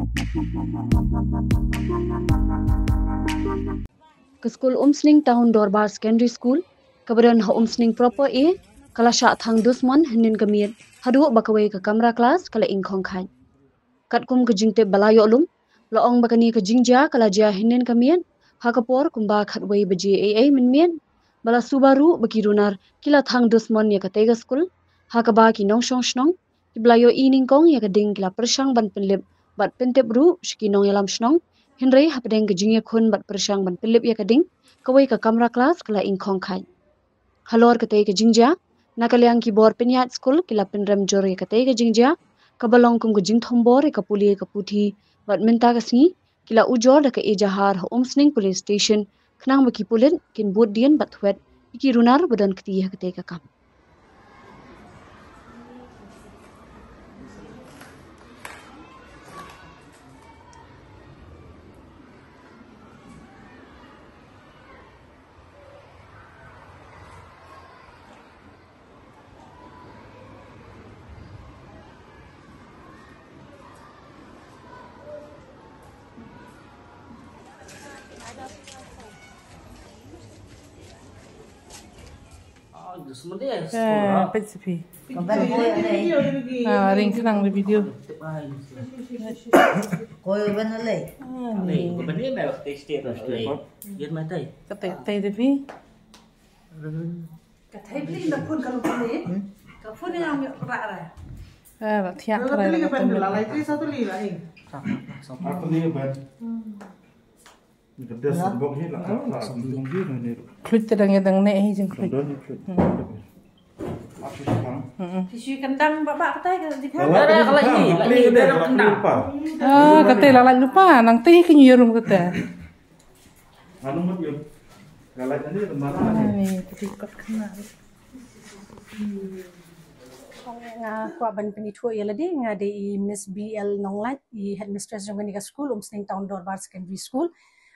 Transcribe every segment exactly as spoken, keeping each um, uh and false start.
Ka skul Umsning Town Dorbar Secondary School, kaba don ha Umsning Proper A, ka la shah thang dusmon hynnin ka miet, haduh ba kawei ka kamra klas ka la ing khongkhait. Katkum ka jingtip ba la ïoh lum, la ong ba kane ka jingjia ka la jia hynnin ka miet, ha ka por kumba khatwei baje ei ei mynmiet, ba la suba ruh ba ki runar ki la thang dusmon ïa katei ka skul, ha kaba ki nongshong shnong, ki ba la ïohi nyngkong ïa ka ding ki la pyrshang ban pynlip bad pyntip ruh sha ki nongïalam shnong, hynrei hapdeng ka jingïakhun bad pyrshang ban pynlip ïa ka ding, kawei ka kamra klas ka la ing khongkhait. Halor katei ka jingjia, na ka liang ki bor pynïaid skul ki la pynrem jur ïa katei ka jingjia, kaba long kum ka jingthombor ïa ka pule ka puthi, bad mynta ka sngi, ki la ujor da ka ejahar ha Umsning Police Station, khnang ba ki pulit kin bud dien bad thwet ïa ki runar ba don kti ha katei ka kam. Eh, peit sa phi. Ah, ring khnang da video. Koi ban lei. Ah, ni. Ka tei, tei da phi. Ka thei bli na phone ka lu phone. Ka phone yang ra ra. Ah, la thiah ra. Ka phone ka ban la lai tri sa tu li la ing. Sa tu li ban. Ka des bok hi la ka la. Khluit te dang ïa dang ne hi jing khluit. Don khluit. Tishu kandang ba ba ka tai ka di ka. Ka la ka la i, la i, ka la kandang. Ah, ka tai la la lupa, nang tai ka nyu rum ka tai. Anu mut yun. Ka la tadi mana ni? Ai, tadi kat kena. Nga kwah ban pynithuh ïa lade, nga dei i Miss B L Nonglait, i headmistress jong kane ka school, Umsning Town Dorbar Secondary School.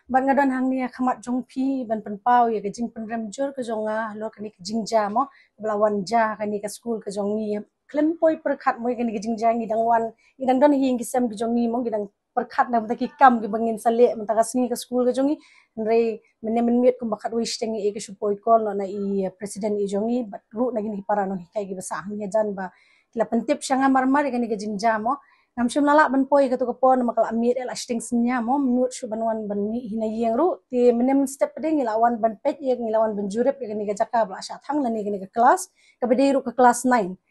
Bad nga don hangne ha khmat jong phi ban pynpaw ïa ka jingpynrem jur ka jong nga halor kane ka jingjia mo, ba la wan jia kane ka school ka jong ngi. Khlem poi pyrkhat mo ïa kane ka jingjia, ngi dang wan, ngi dang don hi ïa ki sem ki jong ngi mo, ngi dang pyrkhat na bynta ki kam kiba ngin sa leh mynta ka sngi ka school ka jong ngi. Hynrei mynne mynmiet kumba khatwei shiteng ïa ka shu poi call noh na i president i jong ngi bad ruh na kine ki para nonghikai kiba sah hangne hajan ba ki la pyntip sha nga marmar ïa kane ka jingjia mo. Ngam shym la lah ban poi ïa kato ka por namar ka la miet ïa la shiteng synñia mo, mynmiet shu ban wan ban mih hi na ïing ruh. Te mynne mynstep pat de ngi la wan ban peit ïa, ngi la wan ban jurip ïa kane ka jaka ba la shah thang lane kane ka klas kaba dei ruh ka klas nine.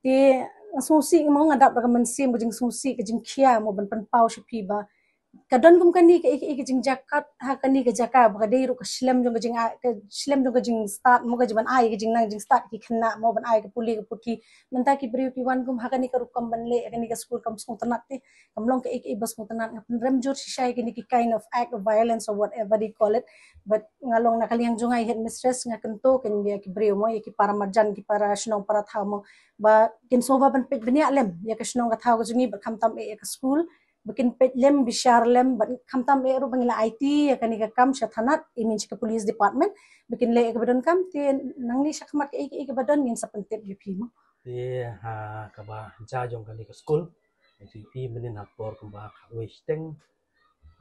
Te nga sngewsih mo, nga dap da ka mynsiem ka jingsngewsih ka jingkhia mo ban pynpaw sha phi ba ka don kum kane ka, ka, ka jingjia kat ha kane ka jaka ba ka dei ruh ka shlem jong ka jing, ka shlem jong ka jingstad mo, ka jingban ai ka jingnang jingstad ki khynnah mo, ban ai ka pule ka puthi. Mynta ki briew ki wan kum ha kane ka rukom ban leh ha kane ka school kam sngewtynnat te, kam long ka, ka, ka ba sngewtynnat. Nga pynrem jur shisha ïa kine ki kind of act of violence or whatever they call it. But nga long na ka liang jong nga i headmistress nga kyntu kin ïa ki briew mo, ïa ki para marjan, ki para shnong para thaw mo, ba kin sngewbha ban peit bniah lem ïa ka shnong ka thaw ka jong ngi, ba khamtam eh ïa ka school, ba kin peit lem bishar lem, ba khamtam eh ruh ba ngi la aiti ïa kane ka kam sha thanat, I mean sha ka police department, ba kin leh ïa kaba donkam. Te nangne sha khmat ka, ka, kaba don ngin sa pyntip ïa phi mo. Te ha kaba jia jong kane ka school, te phi mynnin ha por kumba khatwei shiteng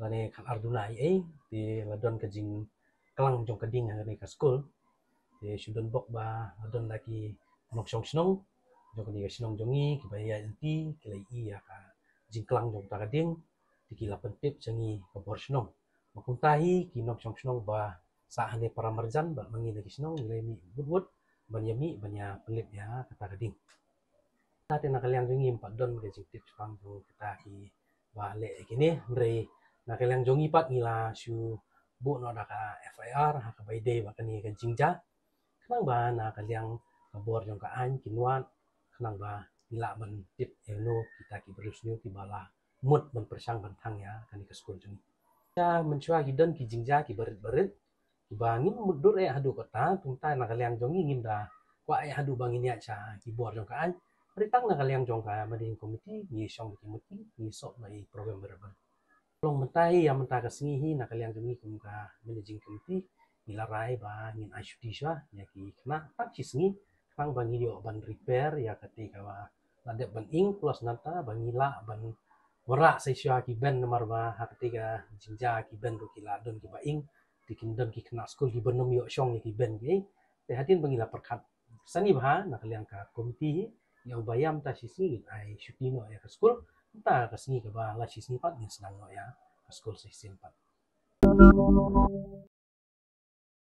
lane khatar duna ei ei, te la don ka jingklang jong ka ding ha kane ka school. Te shu don bok ba la don da ki nongshong shnong jong kane ka shnong jong ngi kiba ïaid lynti, ki la ïohi ïa ka jingklang jong kata ka ding, te ki la pyntip sha ngi ka bor shnong. Ba kumta hi ki nongshong shnong ba sah hangne para marjan bad ma ngi na ki shnong ngi la mih wut wut ban ïa mih ban ïa pynlip ïa kata ka ding. Te na ka liang jong ngi ym pat don ka jingtip shaphang jong kita kiba leh ïa kine, hynrei na ka liang jong ngi pat ngi la shu buh noh da ka F I R ha kaba ïadei bad kane ka jingjia, khnang ba na ka liang ka bor jong ka aiñ kin wad, khnang ba ngi lah ban tip ïa no kita ki briew sniew kiba la mut ban pyrshang ban thang ïa kane ka skul jong ngi. Ïa mynshuwa ki don ki jingjia kiba rit ba rit, kiba ngim mutdur eh haduh katta, kumta na ka liang jong ngi ngim da kwah eh haduh ba ngin ïaid sha ki bor jong ka aiñ. Hynrei tang na ka liang jong ka managing committee ngi shong da ki meeting, ngi sop da i program ba rit ba rit. Long mynta hi, ïa mynta ka sngi hi na ka liang jong ngi kum ka managing committee ngi la rai ba ngin ai shuti shuwa ïa ki khynnah tang shi sngi, khnang ba ngin ïoh ban repair ïa katei kaba la dep ban ing, plus nangta ba ngi lah ban Wanrah sa shuwa ki band namar ba ha kata ka jingjia ki band ruh ki la don kiba ing, te kin don ki khynnah skul kiba nym ïoh shong ïa ki band ki. Te hadien ba ngi la pyrkhat sani bha na ka liang ka komiti hi, ïa uba ïam ta shisngi ngin ai shuti noh ïa ka skul, ta ka sngi kaba la shisngi pat ngin sdang noh ïa ka skul shisien pat.